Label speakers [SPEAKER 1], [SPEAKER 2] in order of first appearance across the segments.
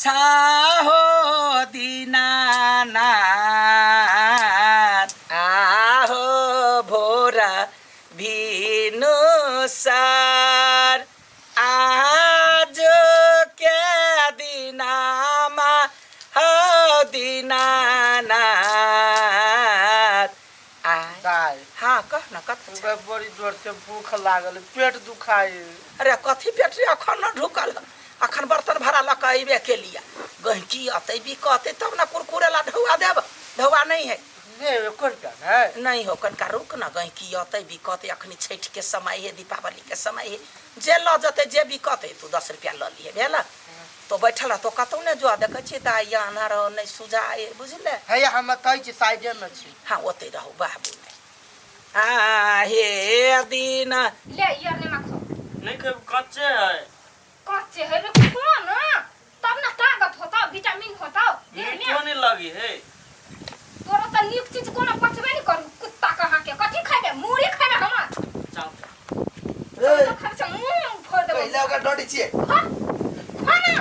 [SPEAKER 1] छाहो दीनानाथ आहो भोरा भिनुसार आज के दिनामा हो दीनानाथ आ
[SPEAKER 2] दाइ
[SPEAKER 1] हाँ कह न कथी छै?
[SPEAKER 2] हमरा बड़ी जोर से भूख लागल पेट दुखाइ
[SPEAKER 1] अरे कथी पेट रे अखन न ढुकल हन। अखन बर्तन भाड़ा लऽ कऽ अयबे केलियै गहिकी अतै बिकतै तब ने कुरकुरे ला ढौआ देब ढौआ नहीं है
[SPEAKER 2] नहि एको रुपया नहि
[SPEAKER 1] नहीं हो कनिका रुक न गहिकी अतै बिकतै अखनी छठि के समय है दीपावली के समय है जे लऽ जेतै जे बिकतै तू 10 रुपया लऽ लिहे भेल तो बैठल रह तो कतौ ने जो देखै छियै दाइ आन्हर हो नहि सुझाए बुझले
[SPEAKER 2] हैया हम एतै छी साइडे मे छी
[SPEAKER 1] हाँ ओतै रहू बाबू आ हे दिन
[SPEAKER 3] ले यार ने माखो
[SPEAKER 4] नहीं खेब कच्चे है
[SPEAKER 3] कच्चे है रे खो ना तब ना ताकत होता विटामिन होता देह में
[SPEAKER 4] क्यों नहीं लगी है
[SPEAKER 3] तोरा त नीक चीज कोनो पचबे नहीं करू कुत्ता कहाँ के कथी खैबे मूड़ी खैबे हमर
[SPEAKER 4] चाव
[SPEAKER 3] तो खैबे छ मुंह फोड़ देबो
[SPEAKER 5] पहिले ओकरा डटी छियै
[SPEAKER 3] खा खा ना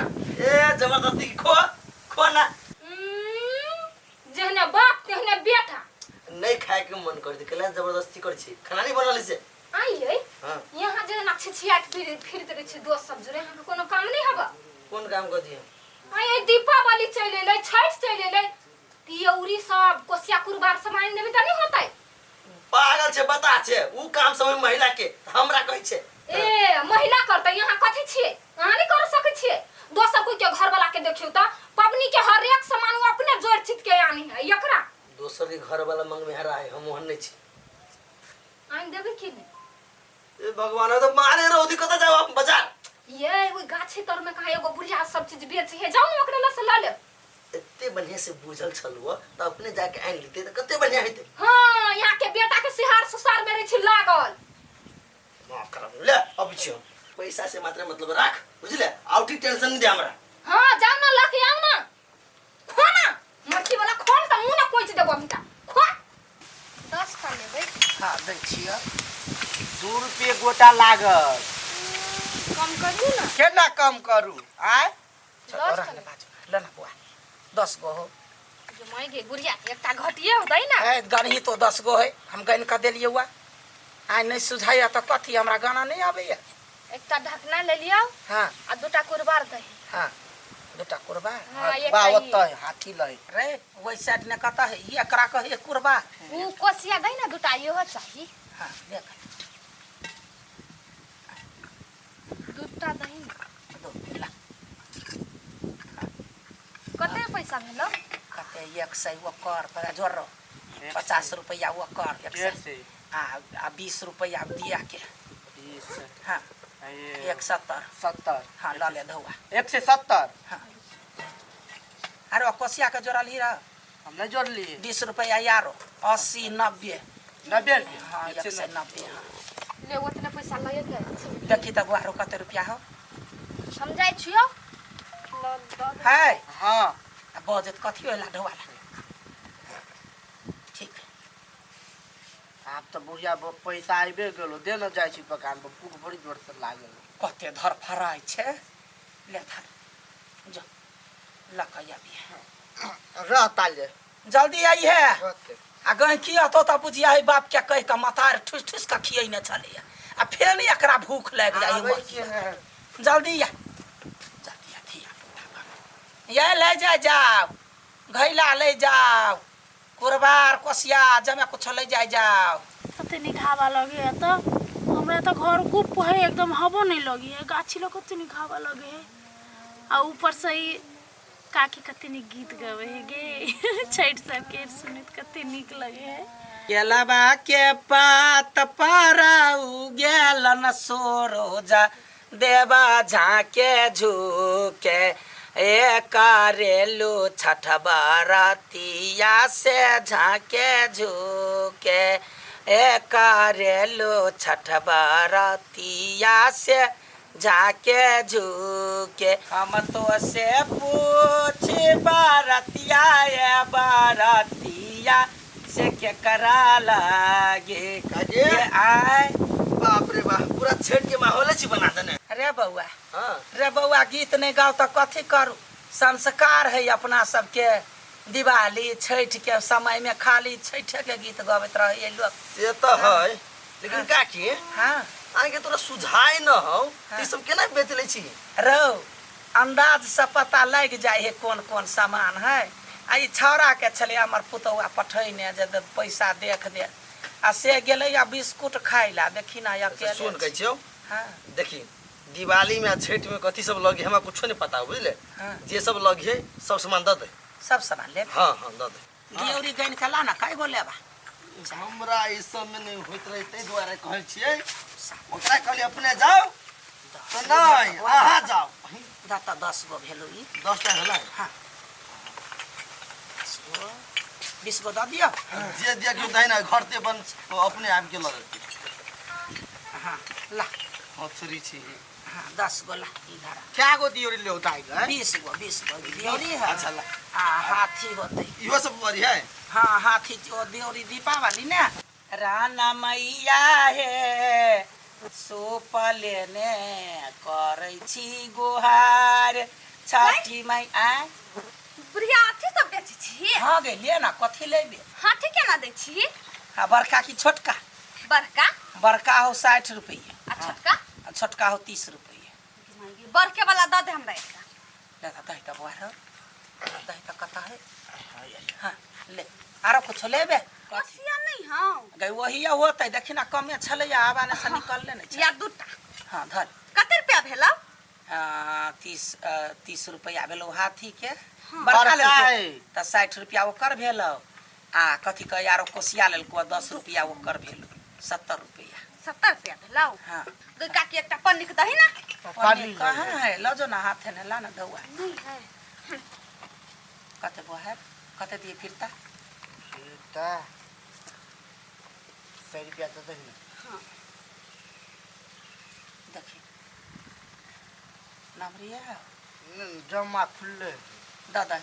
[SPEAKER 5] ए जबरदस्ती खो खो ना
[SPEAKER 3] जेहने बाप तेहने बेटा
[SPEAKER 5] नहीं खाए के मन कर दे जबरदस्ती कर छी खाना नहीं बनल से
[SPEAKER 3] आइए
[SPEAKER 5] हाँ
[SPEAKER 3] यहाँ जे ना छिछिया के फिर फिरत रहे छै दोस्त सब जुड़े यहाँ के कोनो काम नहीं हबा
[SPEAKER 5] कोन काम कर दिए
[SPEAKER 3] आइए दीपावली चलि एलै छठि चलि एलै तियौरी सब कोसिया कुरबार सब आनि देबै तऽ नहीं होतै
[SPEAKER 5] पागल छे बता छे उ काम सब महिला के हमरा कहै छे
[SPEAKER 3] ए महिला करतै यहाँ कथी छियै अहाँ नहीं कर सकै छियै दोसर कोई के घर वाला के देखियौ तऽ पबनी के हरेक सामान ओ अपने जोड़ चित के आनी है एकरा
[SPEAKER 5] दोसर के घर वाला मंग में हरा है हम ओहन नहीं छी
[SPEAKER 3] आनि देबै कि नहीं
[SPEAKER 5] ए भगवान तो मारे रहो कत जाओ हम बाजार
[SPEAKER 3] ये ओइ गाछी तर में कहाँ एगो बुढ़िया सब चीज बेच है जाउ ने ओकरे लग से लऽ लेब
[SPEAKER 5] एते बढ़िया से बुझल छलुआ त अपने जाके आनि लेते त कते बढ़िया हेते
[SPEAKER 3] हाँ यहाँ के बेटा के सिहार सुसार में रहे छी लागल
[SPEAKER 5] माफ करब ले अबै छी हम पैसा से मात्र मतलब राख बुझले आउटी टेंशन नहीं दे हमरा
[SPEAKER 3] हाँ जाओ ना लके आओ ना खो ना मरकी वाला खोल त मुंह ना कोच देबो अभी ता खो
[SPEAKER 6] 10 टा लेबै
[SPEAKER 1] हाँ दै छियै
[SPEAKER 2] 2 रुपये गोटा लागल
[SPEAKER 6] कम करू ना
[SPEAKER 2] केना कम करू आय
[SPEAKER 1] चल रहने बाजू ले ना बुआ 10 गो हो
[SPEAKER 6] जमाई गे बुढ़िया एकटा घटिए होतै ना
[SPEAKER 1] ए गनही तो 10 गो है हम गन कऽ देलियै हुआ आइ नहीं सुझाइया तऽ कथी हमरा गाना नहीं आबैया
[SPEAKER 6] एकटा ढकना ले लियौ
[SPEAKER 1] हाँ
[SPEAKER 6] आ दूटा कुरबार दही
[SPEAKER 1] हाँ दूटा कुरबा
[SPEAKER 6] हाँ
[SPEAKER 2] बा
[SPEAKER 6] एकटा ई।
[SPEAKER 2] ओतै हाथी लय
[SPEAKER 1] रे ओहि साइड ने कतऽ है ई एकरा कहै कुरबा
[SPEAKER 6] उ कोसिया दही ना दूटा इहो चाही
[SPEAKER 1] हाँ देख
[SPEAKER 6] दूटा दही
[SPEAKER 1] दो ला
[SPEAKER 6] कते पैसा भेलो
[SPEAKER 1] कते 100 ओकर पर जोड़ रहो 50 रुपया ओकर एक
[SPEAKER 2] डेढ़
[SPEAKER 1] सौ
[SPEAKER 2] सौ
[SPEAKER 1] आ 20 रुपया दिया के
[SPEAKER 2] 20
[SPEAKER 1] हाँ
[SPEAKER 2] आ ये
[SPEAKER 1] 170
[SPEAKER 2] 70
[SPEAKER 1] हाँ लऽ ले धौआ
[SPEAKER 2] 170
[SPEAKER 1] हाँ अरे कोसिया के जोड़ल ही रह
[SPEAKER 2] हम नहीं जोड़लिए
[SPEAKER 1] 20 रुपया यारो 80 90
[SPEAKER 2] 90 रुपया
[SPEAKER 1] हाँ
[SPEAKER 2] एक सौ
[SPEAKER 1] 190 हाँ
[SPEAKER 6] ले ओतने पैसा लगे के
[SPEAKER 1] देखी तऽ बुआरो कते रुपया हो
[SPEAKER 6] हम जाइ छियौ ल दऽ दे।
[SPEAKER 1] है
[SPEAKER 2] हाँ
[SPEAKER 1] आ बजत कथी होला ढोवाला ठीक
[SPEAKER 2] आब तऽ बुढ़िया पैसा आबि गेलो दे न जाइ छी दोकान पर भूख बड़ी जोर से लागल
[SPEAKER 1] कते धर फराइ छै ले धर जो लऽ कऽ आबी
[SPEAKER 2] रहता ले
[SPEAKER 1] जल्दी आई है
[SPEAKER 2] रहते
[SPEAKER 1] आ गहिकी अतो तऽ बुझिया है बाप के कहि कऽ मतार ठुस ठुस कऽ खियैने छलैया आ फेर एकरा भूख लागि जाइ
[SPEAKER 2] आबै
[SPEAKER 1] है
[SPEAKER 2] छियै ने।
[SPEAKER 1] जल्दी आ जल्दी आ धिया पुता बा। ये ले जा जाओ घैला ले जाओ कुरबार कोसिया जमे कुछ ले जाय जाओ
[SPEAKER 7] कते नीक हवा लगे है तऽ हमरा तऽ घर गुप है एकदम हवो नहीं लगी है गाछी लोग कते नीक हवा लगे है आ ऊपर से ई काकी कते नीक गीत गवे है गे छठि सबके सुनैत कते नीक लगे है
[SPEAKER 1] केलबा के पात पर उगेलन सोरोजा देवा झाके झुके ए करेलू छठ बरतिया से झाके झुके ए करेलू छठ बरतिया से झाके झुके हम तो से पूछ बरतिया ए बरतिया से के करा लागे
[SPEAKER 5] काजे?
[SPEAKER 1] ये आय
[SPEAKER 5] बाप रे बाप पूरा छठ के माहौल छी बना देने
[SPEAKER 1] रे बौआ
[SPEAKER 5] हाँ
[SPEAKER 1] रे बौआ गीत नहीं गाओ तो कथी करू संस्कार है अपना सबके दिवाली छठि के समय में खाली छठे के गीत गबैत रहैए लोक
[SPEAKER 5] से तऽ है लेकिन काकी
[SPEAKER 1] हाँ
[SPEAKER 5] अहाँके तोरा सुझाय न हौ तऽ ई सब केना बेच लै छी
[SPEAKER 1] रौ अंदाज से पता लागि जाइ है कोन कोन सामान है आ ई छौड़ा के छलै हमर पुतौआ पठैने जे पैसा देख दे आ से गेलै आ बिस्कुट खाइ ला देखी ना
[SPEAKER 5] अच्छा, सुन
[SPEAKER 1] अकेले
[SPEAKER 5] कहै छियौ
[SPEAKER 1] हाँ
[SPEAKER 5] देखी दिवाली में आ छठि में कथी सब लगी हमरा कुछो नहीं पता बुझले
[SPEAKER 1] हाँ।
[SPEAKER 5] जे सब लगी है सब सामान दऽ दे
[SPEAKER 1] सब सामान ले
[SPEAKER 5] हाँ हाँ दऽ दे
[SPEAKER 1] दियौरी गनि के ला ना कय गो लेबा
[SPEAKER 5] हमरा ई सब में नहीं होइत रहे ताहि दुआरे कहै छियै ओकरा कहली अपने जाओ तऽ नहीं अहाँ जाओ
[SPEAKER 1] दा तऽ 10 गो भेलो ई
[SPEAKER 5] 10 टा भेलै
[SPEAKER 1] हाँ 10 गो 20 गो दऽ दियौ
[SPEAKER 5] जे दिया केओ दही ना घर ते अपन अपने आबि के लऽ लेतै
[SPEAKER 1] हाँ ला
[SPEAKER 5] हथुरी छी
[SPEAKER 1] हाँ 10 गो ला इधर
[SPEAKER 2] क्या गो दियोरी ले दाइ गए
[SPEAKER 1] 20 गो 20 गो दियौरी है
[SPEAKER 5] अच्छा ला
[SPEAKER 1] आ हाथी होतै
[SPEAKER 5] इहो सब बड़ी है
[SPEAKER 1] हाँ हाथी ओ दियौरी दीपावली ने राना मैया हे सूप लेने करै छी गुहार छठी माई आय
[SPEAKER 6] बुढ़िया अथी सब बेचै छी
[SPEAKER 1] हाँ गे ले ना कथी लेबे
[SPEAKER 6] हाथी केना दै छी
[SPEAKER 1] आ बड़का की छोटका
[SPEAKER 6] बड़का
[SPEAKER 1] बड़का हो 60 रुपया
[SPEAKER 6] आ छोटका
[SPEAKER 1] आ छोटका हो 30 रुपया
[SPEAKER 6] बड़के वाला दऽ दे हमरा एकटा
[SPEAKER 1] ले तऽ दही तऽ बौआ रौ दही तऽ कतऽ है हाँ ले आरो कुछो लेबे
[SPEAKER 6] कोसिया नहीं हौ
[SPEAKER 1] गई वही होतै देखी ना कमे छलै आबा ने से निकलले नहि छै
[SPEAKER 6] या दूटा
[SPEAKER 1] हाँ धर
[SPEAKER 6] कते रुपया भेलौ
[SPEAKER 1] 30 रुपया भेलौ हाथी के बड़का
[SPEAKER 2] बड़का
[SPEAKER 1] लेलको
[SPEAKER 2] है।
[SPEAKER 1] तऽ 60 रुपया ओकर भेलौ आ कथी कहै आरो कोसिया लेलको 10 रुपया ओकर भेलौ 70 रुपया
[SPEAKER 6] 70 रुपया भेलौ
[SPEAKER 1] हाँ
[SPEAKER 6] गई काकी एकटा पन्नी के दही ना
[SPEAKER 1] पन्नी कहाँ है लऽ जो ना हाथे ने ला ना धौआ
[SPEAKER 6] नहीं है
[SPEAKER 1] कते बुआ है कते दिए फिरता
[SPEAKER 2] फिरता 100 रुपया तो दही ना
[SPEAKER 1] देखी नमरिया
[SPEAKER 2] न, जमा खुलले
[SPEAKER 1] दादा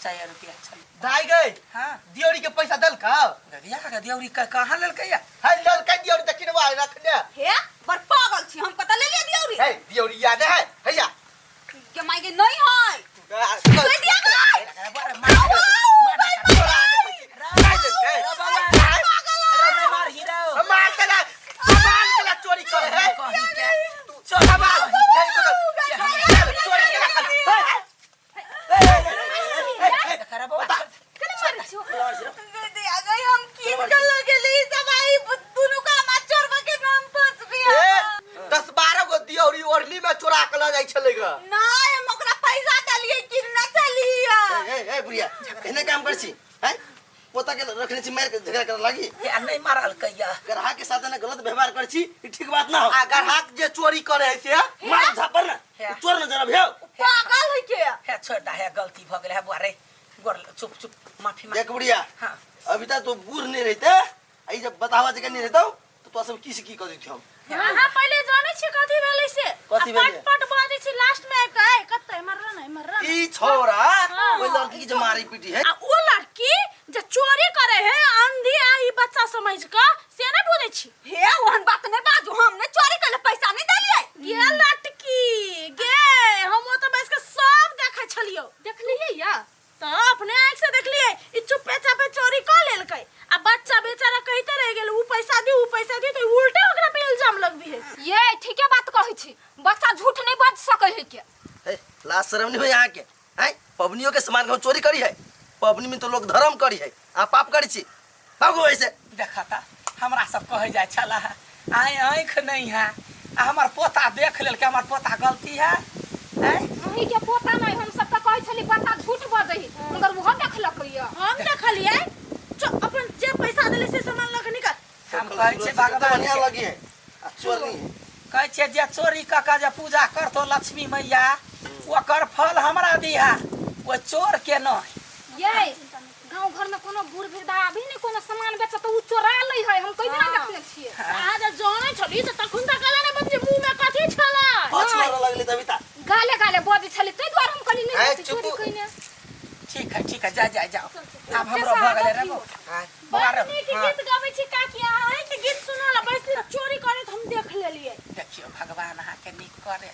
[SPEAKER 1] 4 रुपया छल
[SPEAKER 5] दाइ गई
[SPEAKER 1] हाँ
[SPEAKER 5] दियोरी के पैसा देलका
[SPEAKER 1] गदिया के दियौरी के कहाँ लेलकै या
[SPEAKER 5] है ललका दियोरी त किनवा रखने
[SPEAKER 6] हे बड़ पागल छी हम कतऽ ले लिअ दियौरी
[SPEAKER 5] है दियोरी याद है हैया
[SPEAKER 6] के माय के नहीं है
[SPEAKER 5] चोरी
[SPEAKER 6] दिया गई
[SPEAKER 5] करे है
[SPEAKER 1] कहीं के
[SPEAKER 5] चोर चोरी केला कर
[SPEAKER 1] देखा बौआ
[SPEAKER 6] दीदी आ गई हम कीन के लगेली सब आई दुनू का हम चोरबा के नाम फंस गया
[SPEAKER 5] 10-12 गो दियौरी ओढ़नी में चोरा के ल जाइ छलै ग
[SPEAKER 6] नहीं हम ओकरा पैसा देलिए कीन ना चलिए
[SPEAKER 5] ए ए बुढ़िया एहने काम कर छी हैं पोता के रखने छी मार के झगड़ा करे लागी
[SPEAKER 1] या नहीं मारल कैया
[SPEAKER 5] ग्राहक के साथ ना गलत व्यवहार कर छी ई ठीक बात ना हो
[SPEAKER 2] आ ग्राहक जे चोरी करे है से
[SPEAKER 5] मार झापर ना
[SPEAKER 1] हे।
[SPEAKER 5] चोर न जरा भेव
[SPEAKER 6] पागल है के
[SPEAKER 1] हे छोड़ दा हे गलती भ गेल हे बुआ रे गोर चुप चुप माफी मांग
[SPEAKER 5] देख बुढ़िया
[SPEAKER 1] हाँ
[SPEAKER 5] अभी तक तो बूढ़ नहीं रहते आई जब बतावा जगह नहीं रहता तो तो सब की से की कर देती हम
[SPEAKER 7] अहाँ पहिले जानै छी कथी भेलै से
[SPEAKER 5] कथी
[SPEAKER 7] आ
[SPEAKER 5] भेलै?
[SPEAKER 7] पट पट बजै छी लास्ट में आबि कऽ आइ कतै मरल नहीं मरल
[SPEAKER 5] ई छोरा
[SPEAKER 7] हाँ।
[SPEAKER 5] ओई लड़की की जो मारी पीटी है
[SPEAKER 7] आ ओ लड़की जे चोरी करे है अंधी आ ई बच्चा समझ कऽ से नहि बुझै छी
[SPEAKER 6] हे ओहन बात नहीं बाजू हम नहीं चोरी करले पैसा नहीं देलिए
[SPEAKER 7] गे लटकी गे हम ओतऽ बैस कऽ सब देखै छलियौ
[SPEAKER 3] देखलियै या
[SPEAKER 7] तऽ अपने आँखि से देखलियै ई चुप्पे चापे चोरी कऽ लेलकै आ बच्चा बेचारा कहिते रहि गेल ऊ पैसा दी ऊ पैसा दी तऽ उल्टे ओकरा पे इल्जाम लगबी है
[SPEAKER 3] ये ठीके बात कहै छी बच्चा झूठ नहीं बाज सकै है के
[SPEAKER 5] हे लाज शर्म नहीं हो यहाँ के हैं पबनियों के सामान के हम चोरी करी है पबनी में तो लोग धर्म करी है आ पाप करी छी भागो ऐसे
[SPEAKER 1] देखा ता हमरा सब कहै जाइ छला आइ आँखि नहीं है आ हमर पोता देख लेलकै हमर पोता गलती है आँय?
[SPEAKER 3] अहीं के पोता नहीं हम सब तऽ कहै छली बच्चा झूठ बजै है मगर ओहो देखलकै या
[SPEAKER 7] हम देखलियै अपन जे पैसा देले से सामान लऽ कऽ निकल
[SPEAKER 1] हम कहै छियै भगवान
[SPEAKER 5] बढ़िया
[SPEAKER 1] के
[SPEAKER 5] लगी है आ चोर नहीं है
[SPEAKER 1] कहै छियै जे चोरी कऽ कऽ जे पूजा करतो लक्ष्मी मैया ओकर फल हमरा दिहा ओ चोर के नहि
[SPEAKER 3] ये गांव घर में कोनो बूढ़ वृद्धा अभी नहीं कोनो सामान बेचत तऽ उ चोरा लै है हम कहियो ना देखने छियै
[SPEAKER 7] अहाँ जे जानै छली तऽ तखन तऽ कहले ने बच्चे मुँह में कथी छलै
[SPEAKER 5] पाँच मारे लगली तभी ता
[SPEAKER 3] गाले गाले बजै छली ताहि दुआरे हम कहली नहीं
[SPEAKER 5] ए,
[SPEAKER 3] बेचै, चोरी
[SPEAKER 5] चुप।
[SPEAKER 3] कइने
[SPEAKER 1] ठीक है ठीक है जा जा जाओ आब हमरो भऽ गेलै रे बौआ
[SPEAKER 7] बड़
[SPEAKER 1] रे
[SPEAKER 7] नीक गीत गाबै छी काकी अहाँ अहींके गीत सुनऽ लए बैसली चोरी करैत हम देख लेलियै
[SPEAKER 1] देखियौ भगवान अहाँके नीक करे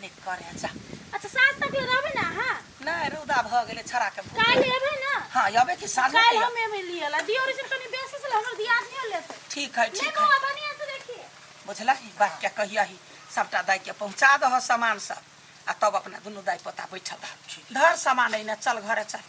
[SPEAKER 1] नीक करे जा
[SPEAKER 7] अच्छा साँझ तक ले रहबै ने अहाँ
[SPEAKER 1] नहि नहि रौदा भऽ गेलै छड़ा के भूख।
[SPEAKER 7] काल्हि एबै ना?
[SPEAKER 1] हाँ, अबे कि साँझ में?
[SPEAKER 7] काल्हि हम एबै लिअ ला। दियोरी से तनी बेसी से हमर दियादनी लेतै।
[SPEAKER 1] ठीक है,
[SPEAKER 7] ले
[SPEAKER 1] ठीक है।
[SPEAKER 7] बौआ, बढ़िया से देखिए।
[SPEAKER 1] बुझला बात के कहिया ही सबटा दाइ के पहुँचा दह सामान सब आ तब अपना दुनू दाइ पोता बैठल रह। धर सामान अइने, चल घरे चल।